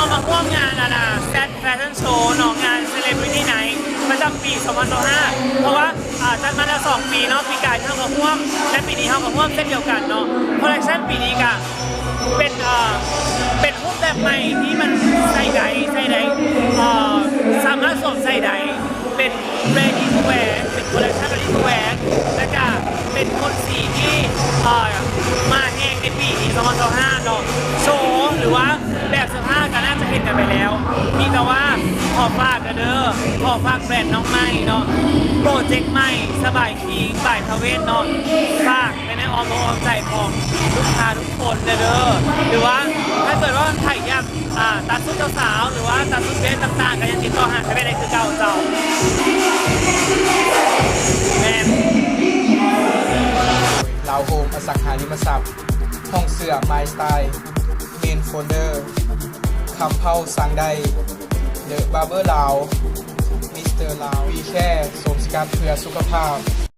ເຮົາມາຮ່ວມງານອັນນ່າ Z Fashion Show ເນາະ ງານ Celebrity Night ປະຈຳປີສອງພັນຊາວຫ້າ ເພາະວ່າ ອ່າ ຈັດມາແລ້ວສອງປີເນາະ ປີກາຍເຮົາກໍຮ່ວມ ແລະ ປີນີ້ເຮົາກໍຮ່ວມເຊັ່ນດຽວກັນເນາະ. ຄໍເລັກຊັນປີນີ້ກະເປັນ ເອີ ເປັນຮູບແບບໃໝ່ທີ່ມັນໃສ່ໄດ້ ໃສ່ໄດ້ ເອີ ສາມາດສວມໃສ່ໄດ້ ເປັນ ready to wear ເປັນ collection ready to wear ແລະກະເປັນໂທນສີທີ່ ເອີ ມາແຮງໃນປີນີ້ສອງພັນຊາວຫ້າເນາະ. ໂຊ ຫຼືວ່າແບບເສື້ອຜ້າກໍໜ້າຈະເຫັນກັນໄປແລ້ວ ມີແຕ່ວ່າຂໍຝາກເດີ ຂໍຝາກແບຣນນ້ອງໃໝ່ເນາະ ໂປຣເຈັກໃໝ່ ສະບາຍຄິງ ບາຍທາເວນເນາະ ຝາກໄວ້ໃນອ້ອມອົກອ້ອມໃຈຂອງລູກຄ້າທຸກຄົນເດີ ຫຼືວ່າຖ້າເກີດວ່າໃຜຢາກ ອ່າ ຕັດຊຸດເຈົ້າສາວ ຫຼືວ່າຕັດຊຸດເດດຕ່າງໆ ກໍຍັງຕິດຕໍ່ຫາໄດ້ຄືເກົ່າເຈົ້າ. ແມ່ນ. ລາວໂຮມ ອະສັງຫາລິມະຊັບ ຫ້ອງເສື້ອ My Style, Men Folder, ຄຳເພົາ ສັ່ງໄດ້, The Barber ລາວ, Mister ລາວ, We Care ໂສມສະກັດເພື່ອສຸຂະພາບ.